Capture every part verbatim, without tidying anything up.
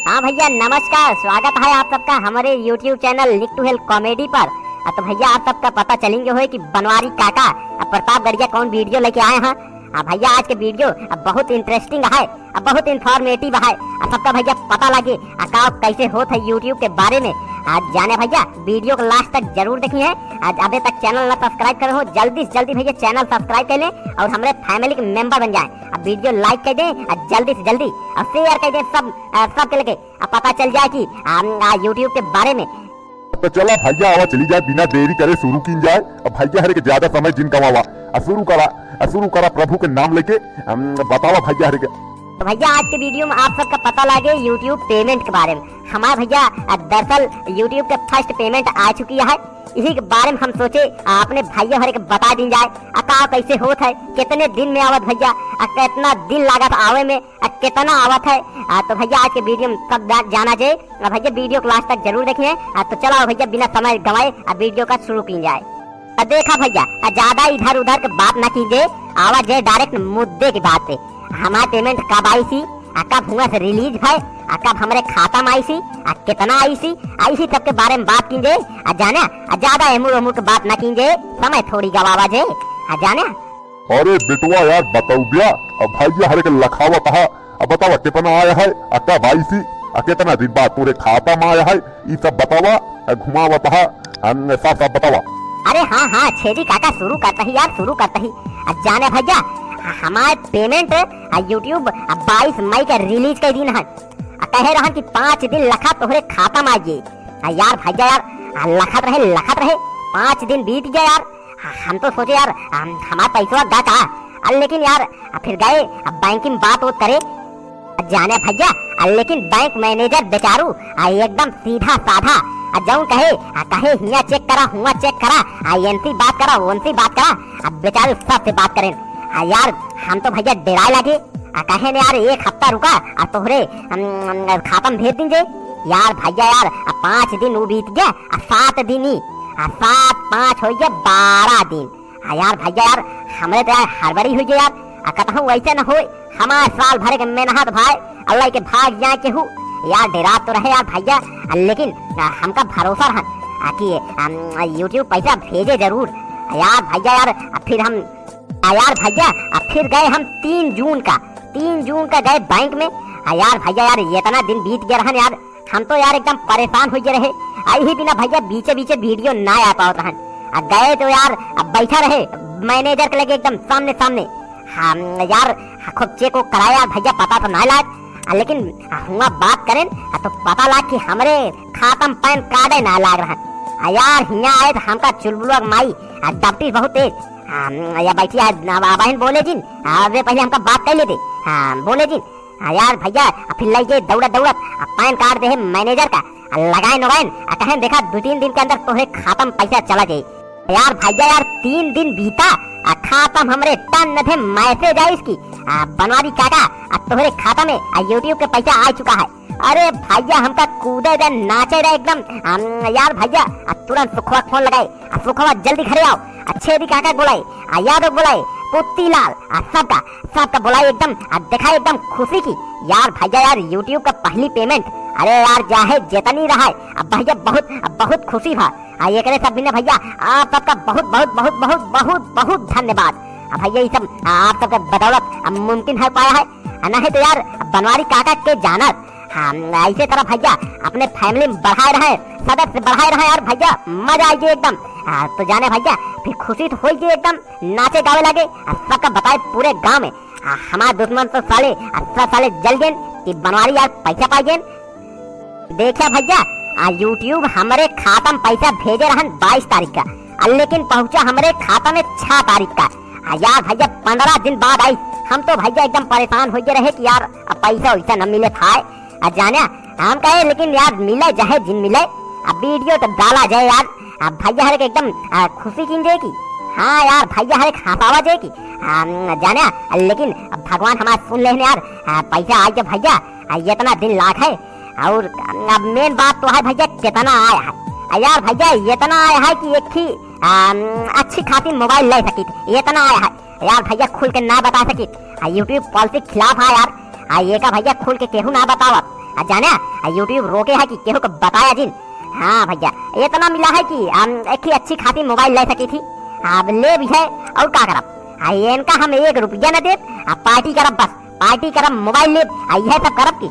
हाँ भइया, नमस्कार, स्वागत है आप सबका हमारे YouTube channel Lick to Health Comedy पर। आ, तो भइया, आप सबका पता चलेंगे होए कि बनवारी काका, आ, प्रतापगढ़िया कौन video लेके आए हैं। आ, भइया, आज के video, आ, बहुत interesting है, आ, बहुत informative है। आ, सबका भइया पता लगे, आ, का कैसे होत है YouTube के बारे में। आ, जाने भइया, video को last तक जरूर देखिए। आ, अबे तक channel ना subscribe करे हो, जल्दी से जल्दी भइया channel subscribe कर लें और हमारे family के member बन जाए। आ, video like कर दें, आ, जल्दी से जल्दी, और share कर दें सब, आ, सबके लगे। अब पता चल जाए कि, आ, आ, YouTube के बारे में। तो चला भइया, आवा चली जाए, बिना देरी करे शुरू कीन जाए। अब भइया हरे के ज्यादा समय जिन गवावा, आ शुरू करा, आ शुरू करा, प्रभु के नाम लेके, अम, बतावा भइया हरे के। तो भइया, आज के video में आप सबका पता लागे YouTube payment के बारे में। हमारे भइया, आ, दरअसल YouTube के first payment आ चुकी है, इही के बारे में हम सोचे, आ, अपने भइया हरे के बता दीन जाए, आ का कैसे होत है, कितने दिन में आवत भइया, आ कितना दिन लागत आवे में, आ, कितना आवत है। आ, तो भइया, आज के video में सब जा-, जाना जाए। आ, भइया, video को last तक जरूर देखिए। आ, तो चला भइया, बिना समय गवाए, आ, video का शुरू की जाए। आ, देखा भइया, आ, ज्यादा इधर उधर के बात ना कीजिए, आवा जाए direct मुद्दे की बात पे। हमार payment कब आई सी, आ, कब हुआ से release भय, आ, कब हमरे खाता में आई सी, आ, कितना आई सी, आ, इसी सब के बारे में बात कीजिए। आ, जाना, आ, ज्यादा एमुर ओमुर के बात ना कीजिए, समय थोड़ी गवावा जे। आ, जाना। अरे बेटवा यार, बतौबिया, अब भइया हरे के लखावत हा, अब बतावा कितना आया है, आ कब आई सी, आ कितना दिन बाद तोरे खाता में आया है, ई सब बतावा, आ घुमावत हा, अन सब, सब बतावा। अरे हाँ, हाँ, छेदी काका, शुरू करता ही यार, शुरू करता ही। आ जाने भइया, हमार payment, आ, YouTube, आ, बाईस मई के release कर दीन है। आ कहे रहन कि पाँच दिन लखा तोहरे खाता में आ जाई। आ यार भइया यार, आ लखत रहे, लखत रहे, पाँच दिन बीत गया यार। हम तो सोचे यार, हम, हमार पैसवा गा का? आ, लेकिन यार, आ, फिर गए, आ, बैंक में बात उत करे। आ, जाने भइया, आ, लेकिन बैंक manager बेचारू, आ, एकदम सीधा साधा, आ, जौन कहे, आ, कहे हियाँ check करा, हुआँ check करा, आ, एनसी बात करा, ओनसी बात करा, आ, बेचारू सबसे बात करें। आ, यार, हम तो भइया डेराए लागे, आ, कहे ने यार, एक हफ्ता रुका, आ, तोहरे, हम, हम, खाता में भेज दीन जे। यार भइया यार, आ, पाँच दिन उ बीत गया, आ, सात दिन ही, आ, सात पाँच हो गया, बारह दिन। आ यार भइया यार, हमरे तो यार हड़बड़ी हुई गई यार। आ कतहूँ वैसे न होए, हमार साल भर के मेहनत भाई, अल्लाह के भाग जाए केहू। यार डेरात तो रहे यार भइया, आ लेकिन, आ, हमका भरोसा रहन, आ, कि, आ, YouTube पैसा भेजे जरूर। आ यार भइया यार, आ फिर हम, आ यार भइया, आ फिर गए हम तीन जून का, तीन जून का गए बैंक में। आ यार भइया यार, इतना दिन बीत गया रहन यार, हम तो यार एकदम परेशान होइ गए रहे। आ, यही बिना भइया बीचे बीचे video ना आ पावत रहन। आ, गए तो यार, अब बैठा रहे manager के लगे एकदम सामने सामने। हम यार खूब check उक कराए यार भइया, पता तो ना लाग। आ, लेकिन, आ, हुआँ बात करें, आ, तो पता लाग कि हमरे खाता में PAN card ना लाग रहन। आ, यार हियाँ आए तो हमका चुलबुलवा के माई, आ, डपटी बहुत तेज। आ, या बैठी आ, आ, बहन बोले जिन, आ, वे पहले हमका बात कर लेते। हाँ, बोले जिन, हाँ यार भइया, आ फिर लइ गए दौड़त दौड़त, आ PAN card देहे manager का, आ लगाए नोगाइन, आ कहेन देखा दो तीन दिन के अंदर तोहरे खाता में पैसा चला जाई। यार भइया यार, तीन दिन बीता, आ खाता में हमरे टन थे message आइस कि, आ बनवारी काका, आ तोहरे खाता में, आ YouTube के पैसा आ चुका है। अरे भइया, हमका कूदे दे, नाचे दे एकदम। हम, यार भइया, आ तुरंत सुखवा फोन लगाए, आ सुखवा जल्दी घरे आओ, आ छेदी काका के बोलाए, आ यादव के बोलाए, पुत्ती लाल, आ सबका, सबका बोलाए एकदम, आ देखाए एकदम खुशी की। यार भइया यार, YouTube का पहली payment, अरे यार, चाहे जितनी रहा है, अब भइया बहुत, अब बहुत खुशी भा। आ एकरे सब बिना भइया, आप सबका बहुत, बहुत, बहुत, बहुत, बहुत, बहुत धन्यवाद। आ भइया, ये सब, आ, आप सबके बदौलत, आ, मुमकिन है पाया है, आ नहीं तो यार, बनवारी काका के जानत, हाँ, ऐसे तरह भइया अपने family में बढ़ाए रहे, सदस्य बढ़ाए रहे यार भइया, मजा आई गई एकदम। आ, तो जाने भइया, फिर खुशी तो होई गई एकदम, नाचे गावे लगे, आ सबका बताए पूरे गांव में। आ, हमार दुश्मन तो साले, आ, सब साले जल गए कि बनवारी यार पैसा पाई गए। देखा भइया, आ, YouTube हमरे खाता में पैसा भेजे रहन बाईस तारीख का, आ, लेकिन पहुंचा हमरे खाता में छह तारीख का। आ, यार भइया, पन्द्रह दिन बाद आई। हम तो भइया एकदम परेशान हो गए रहे कि यार, अब पैसा वैसा न मिले था। आ, जाने, हम कहे, लेकिन यार, मिले चाहे जिन मिले, अब video तो डाला जाए यार। अब भइया हरे के एकदम, आ, खुशी किन जाए की। हाँ यार, भइया हरे के हंसावा जाए की। आ, जाने, लेकिन अब भगवान हमार सुन लेने यार, आ, पैसा आ गया भइया, आ, इतना दिन लाग है। और अब main बात तो है भइया, कितना आया है। आ, यार भइया, इतना आया है कि एक ही, आ, अच्छी खासी mobile ले सकी थी, इतना आया है। यार भइया, खुल के ना बता सकी, आ, YouTube policy खिलाफ है यार। आ, ये का भइया, खुल के केहू ना बतावत। आ जाना, आ YouTube रोके है कि केहू को बताया जिन। हाँ भइया, इतना मिला है कि हम एक ही अच्छी खासी मोबाइल ले सकी थी। अब ले भी है, और का करब? आ इनका हम एक रुपया न देब, आ पार्टी करब बस, पार्टी करब, मोबाइल लेब, आ यह सब करब की।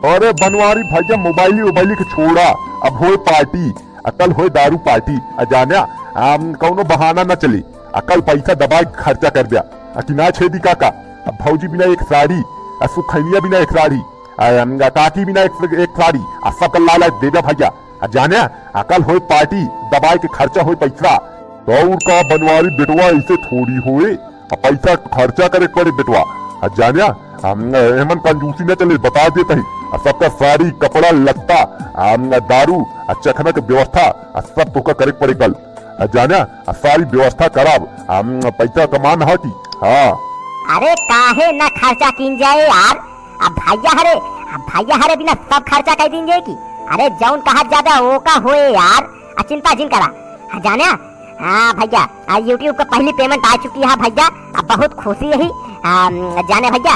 अरे बनवारी भइया, मोबाइली ओबाइली के छोड़ा, अब होए पार्टी, आ कल होए दारू पार्टी। आ जाना, हम कौनो बहाना न चली, आ कल पैसा दबा के खर्चा कर द्या। आ कि ना छेदी काका, अब भौजी बिना एक साड़ी, आ सुखैनिया बिना एक साड़ी, आ, हम, काकी बिना एक, एक साड़ी, आ सबका लाला देबे भइया। आ जाने, आ कल होए पार्टी, दबाए के खर्चा होए पैसा। तो और का बनवारी बेटवा, ऐसे थोड़ी होए, आ पैसा खर्चा करे के पड़े बेटवा। आ जाने, हम, एमन कंजूसी न चले, बता देत ही। आ सबका साड़ी, कपड़ा, लत्ता, आ, दारू, आ चखना के व्यवस्था, आ सब तोहका करे के पड़े कल। आ जाना, आ सारी व्यवस्था कराब, हम पैसा कमान ह की। हाँ। अरे काहे ना खर्चा कीन जाए यार, अब भइया हरे, अब भइया हरे बिना सब खर्चा कर दीन जाए की। अरे जौन कहा ज्यादा ओका होए यार, आ चिंता जिन करा। आ जाना, हाँ भइया, आ YouTube का पहली payment आ चुकी है भइया, अब बहुत खुशी है। आ, जाने भइया,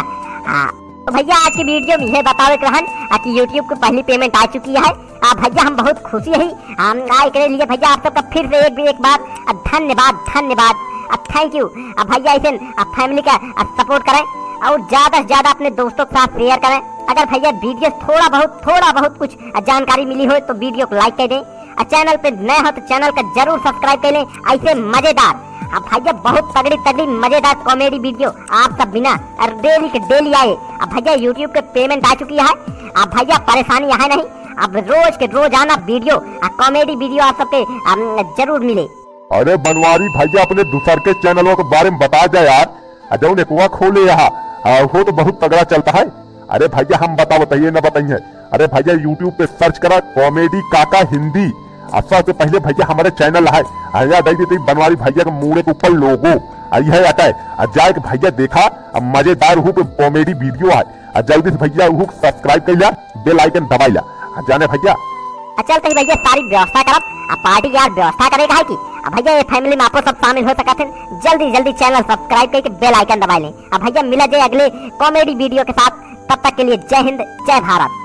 हाँ, तो भइया आज की video में यह बतावे के रहन, आ, कि YouTube की पहली payment आ चुकी है। आ, भइया हम बहुत खुशी है। हम आ एकरे लिए भइया आप सबका फिर से एक, एक बार, आ, धन्यवाद, धन्यवाद, आ, thank you। आ, भइया ऐसे, आ, family का, आ, support करें और ज्यादा से ज्यादा अपने दोस्तों के साथ share करें। अगर भइया video थोड़ा बहुत, थोड़ा बहुत कुछ, आ, जानकारी मिली हो तो video को like कर दें। आ channel पे नए हो तो channel का जरूर subscribe कर लें। ऐसे मजेदार, आ भइया बहुत तगड़ी तगड़ी मजेदार comedy video आप सब बिना और daily के daily आए। आ भइया YouTube के payment आ चुकी है, आ भइया परेशानी है नहीं, अब रोज के रोजाना video, आ comedy video आप सबके, अम, जरूर मिले। अरे बनवारी भइया, अपने दूसर के channelों के बारे में बता जा यार। आ जौन एकवा खोले यहाँ, आ, वो तो बहुत तगड़ा चलता है। अरे भइया, हम बता बताइए ना बताइए। अरे भइया, YouTube पे search करा Comedy Kaka Hindi। आ सबसे पहले भइया हमारे channel है, आ या दे देते बनवारी भइया के मूड़े के ऊपर logo, आ यह आता है। आ जाए के भइया देखा, अब मजेदार हूँ पे comedy video है। आ जल्दी से भइया हूँ subscribe कर लिया, bell icon दबाई ला। आ जाने भइया। आ चल तही भइया सारी व्यवस्था करब, आ party यार व्यवस्था करे का है कि। आ भइया ये family में आपो सब शामिल हो सकत हैं, जल्दी जल्दी channel subscribe करके bell icon दबाई लें। आ भइया मिला जाए अगले comedy video के साथ, तब तक के लिए जय हिंद, जय भारत।